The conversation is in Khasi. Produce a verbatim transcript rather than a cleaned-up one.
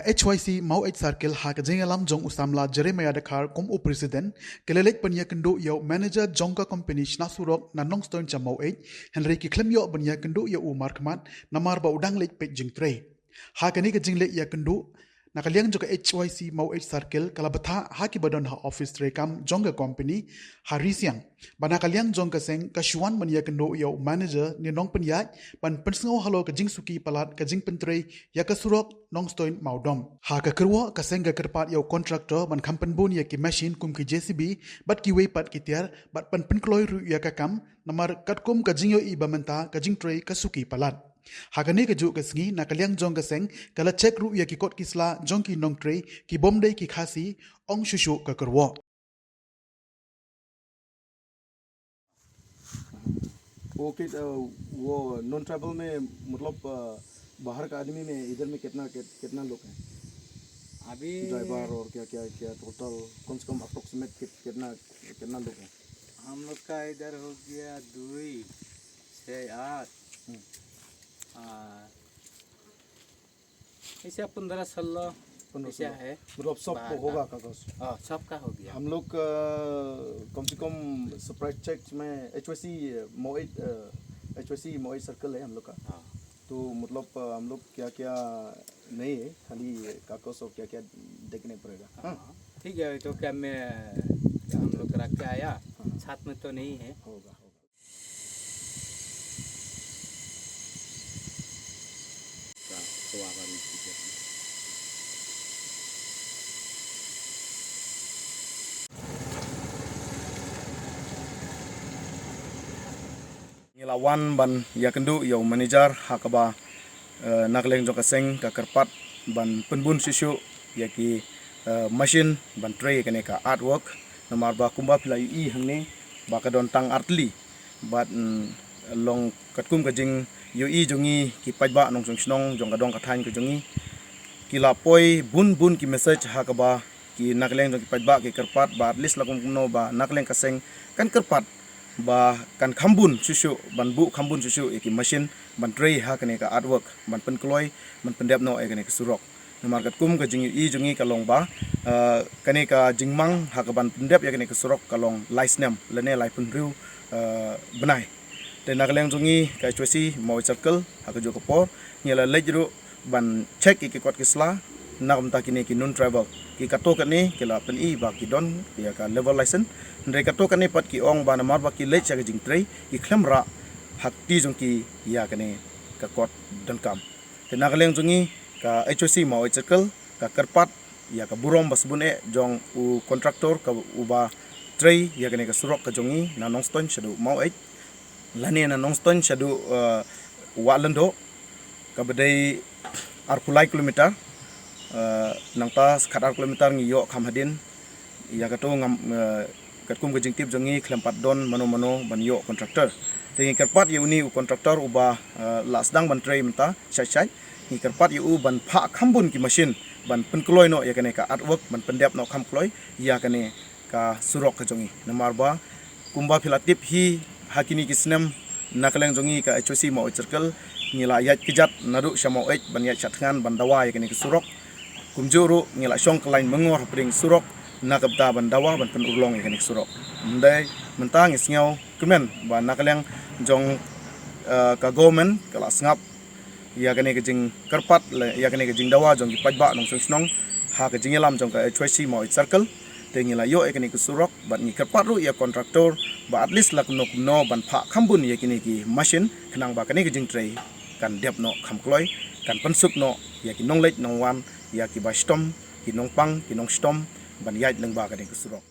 H Y C Maweit Circle ha ka jingïalam jong u samla Jeremiah Dkhar kum u president, ka la leit ban ïakynduh ïa u manager jong ka company shna surok na Nongstoiñ sha Maweit, hynrei ki khlem ïoh ban ïakynduh ïa u markhmat, namar ba u dang leit peit jingtrei. Ha kane ka jingleit ïakynduh, na ka liang jong ka H Y C Maweit Circle ka la bthah ha ki ba don ha office treikam jong ka company ha Risiang. Ba na ka liang jong ka seng ka shu wan ban ïakynduh ïa u manager ne nongpynïaid ban pynsngew halor ka jingsuki palat ka jingpyntrei ïa ka surok Nongstoiñ Mawdom. Ha ka kyrwoh ka seng ka kyrpad ïa u contractor ban kham pynbun ïa ki machine kum ki J C B bad kiwei pat ki tiar bad ban pynkloi ruh ïa ka kam, namar katkum ka jingïohi ba mynta ka jingtrei ka suki palat. Ha kane kajuh ka sngi na ka liang jong ka seng ka la check ruh ïa ki kot ki sla jong ki nongtrei ki bym dei ki Khasi, ong shuh shuh ka kyrwoh. वो कि, अ, वो नॉन ट्राइबल में, मतलब, अ, बाहर का आदमी में इधर में कितना, कित-, कितना लोग हैं? अभी ड्राइवर और क्या, क्या, क्या टोटल कम से कम अप्रोक्सीमेट कित-, कितना, कितना लोग हैं? हम लोग का इधर हो गया दुई, छः, आठ। हम्म। हाँ। ऐसे पन्द्रह सोलह पन्द्रह ऐसे सोलह। है। मतलब सबको बाहर का। होगा कागज? हाँ, सबका हो गया। हम लोग का कम से कम सरप्राइज चेक में H Y C मोइट, अ, H Y C मोइट सर्कल है हम लोग का। हाँ। तो मतलब, अ, हम लोग क्या क्या नहीं है, खाली कागज और क्या क्या देखने पड़ेगा। हाँ, हाँ। ठीक है, तो क्या मैं हम लोग रख के आया, हाँ। साथ में तो नहीं है। होगा, होगा। Ngi la wan ban ïakynduh ïa u manager ha kaba, eh, na ka liang jong ka seng ka kyrpad ban pynbun shuh shuh ïa ki, eh, machine ban trei ïa kane ka artwork. Namar ba kumba phi la ïohi hangne ba ka don tang artylli. Bad, mm, long katkum ka jingïohi jong ngi ki paidbah nongshong shnong jong ka dong ka thaiñ ka jong ngi, ki la poi bun bun ki message ha kaba ki na ka liang jong ki paidbah ki kyrpad ba at least la kum kumno ba na ka liang ka seng kan kyrpad ba kan kham bun shuh shuh, ban buh kham bun shuh shuh ïa ki machine ban trei ha kane ka artwork, ban pynkloi, ban pyndep noh ïa kane ka surok. Namar katkum ka jingïohi jong ngi ka long ba, eh, kane ka jingmang ha ka ban pyndep ïa kane ka surok ka long lai snem lane laiphew hynriew, eh, bnai. Te na ka liang jong ngi ka H Y C Maweit Circle ha kajuh ka por ngi la leit ruh ban check ïa ki kot ki sla na ka bynta kine ki non tribal. Ki katto katne ki la pyni ba ki don ïa ka labour license. Hynrei katto katne pat ki ong ba namar ba ki leit sha ka jingtrei ki khlem rah ha kti jong ki ïa kane ka kot donkam. Te na ka liang jong ngi ka H Y C Maweit Circle ka kyrpad ïa ka burom ba sbun eh jong u contractor ka uba trei ïa kane ka surok ka jong ngi na Nongstoiñ shaduh Maweit lane na Nongstoiñ shaduh, eh, Wah Lyngdoh, kaba dei arphew lai kilometer, eh, nangta khatar kilometer ngi ïoh kham hadien. Ïa kato ngam, eh, katkum ka jingtip jong ngi khlem pat don mano mano ban ïoh contractor. Te ngi kyrpad ïa uni u contractor uba, eh, la sdang ban trei mynta shait shait. Ngi kyrpad ïa u ban phah kham bun ki machine ban pynkloi noh ïa kane ka artwork, ban pyndep noh kham kloi ïa kane ka surok ka jong ngi. Namar ba kumba phi la tip hi ha kine ki snem na ka liang jong ngi ka H Y C Maweit Circle ngi la ïaid kjat naduh sha Maweit ban ïaid sha thngan ban dawa ïa kane ka surok. Kumjuh ruh ngi la shong ka lain myngor hapdeng surok na ka bynta ban dawa ban pynurlong ïa kane ka surok. Ym dei mynta ngi sngew kmen ba na ka liang jong, eh, ka government ka la sngap ïa kane ka jingkyrpad lane ïa kane ka jingdawa jong ki paidbah nongshong shnong ha ka jingïalam jong ka H Y C Maweit Circle. Te ngi la ïoh ïa kane ka surok bad ngi kyrpad ruh ïa contractor ba at least la kumno kumno ban phah kham bun ïa kine ki machine khnang ba kane ka jingtrei kan dep noh kham kloi, kan pynsuk noh ïa ki nongleit nongwan, ïa kiba shitom, ki nongpang, ki nongshitom ban ïaid lyngba kane ka surok.